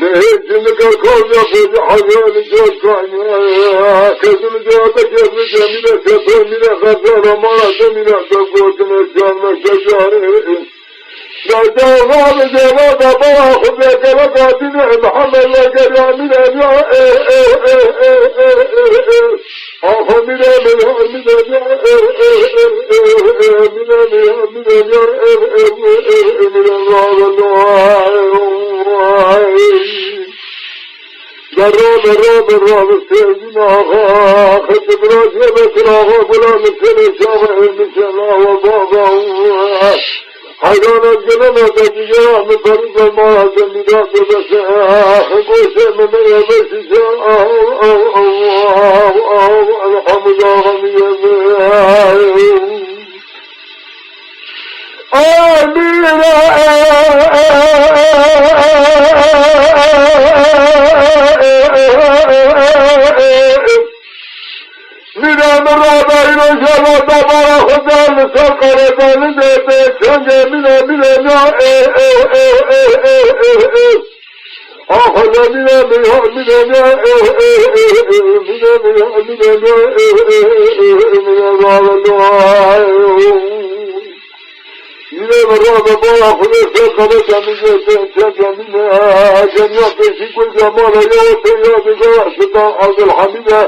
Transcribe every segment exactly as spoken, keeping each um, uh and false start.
Lê hêj nikar kar ya xwedî heyranî car kaniye. Kesim cevabek ya bi cemîle, kesim mîle xezara mala demîle, de gotine şerme şecarê. Derdeva bi cevaba bala xwe gerek adine Muhammed ve geramine ya. Axa mîle mîle mîle ya. Mîle mîle mîle ya. Mîle ya. Derra, derra, derra, bi sevgin axa, xetim raziyê be kiraxa, gula min sene şaxa, elmi sena ve baba. Heyran ez geleme de digera, min perî be mara, de mîra de bese, goşe min meye beşi şa, aw, aw, aw, aw, aw, elhamdülillah, xemiye be. Mîra min rabe îro java dabara xwe da li ser qeredanî de bê çengê mîna mîna ya. Axa mîna mîna mîna ya. Mîna mîna mîna ya. Mîna rabe Yine ve rabe bala xwedê ser qeleta min jê te çeke min e. Cem ya pêşî gul cemala ya te ya diga Sultan Abdülhamide.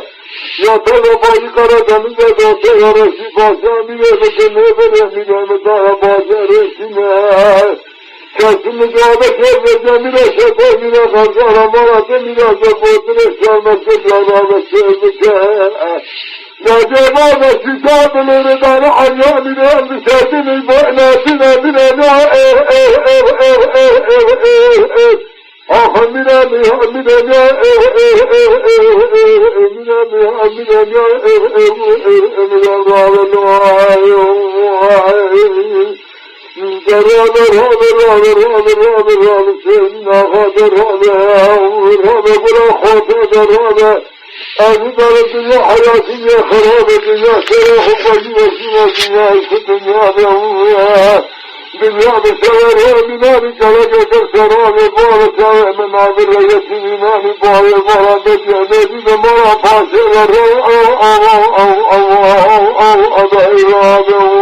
Ya te ve bayî qeleta min de dote ya Reşî Paşa min e ve te ne vere min e ve te ya Paşa Reşî me. Kesim mi cabe kerde cemile şefe min e xezara mala te min e zebotine şerme kebra rabe şerme ke. Neceba ve şîşa bilêre dane anya mîne em dişerdin ey bo inatîne mîne ne. Axa mîne mîne mîne ne. Mîne mîne mîne ne. Mîne rabe no. Derra derra derra derra derra derra Hüseyin axa derra derra gula xota derra. Ezî dere dinya heyatî ye xerabe dinya şerê xwe xwezî wesî ve dinya ku dinya de wûye. Dinya bi şerê binanî keleke kir şerabê bavê çavê min navê reyetî nînanî bavê vara de cemêdî de mara paşê ve re ew ew ew ew ew ew ew ew ew ew ew ew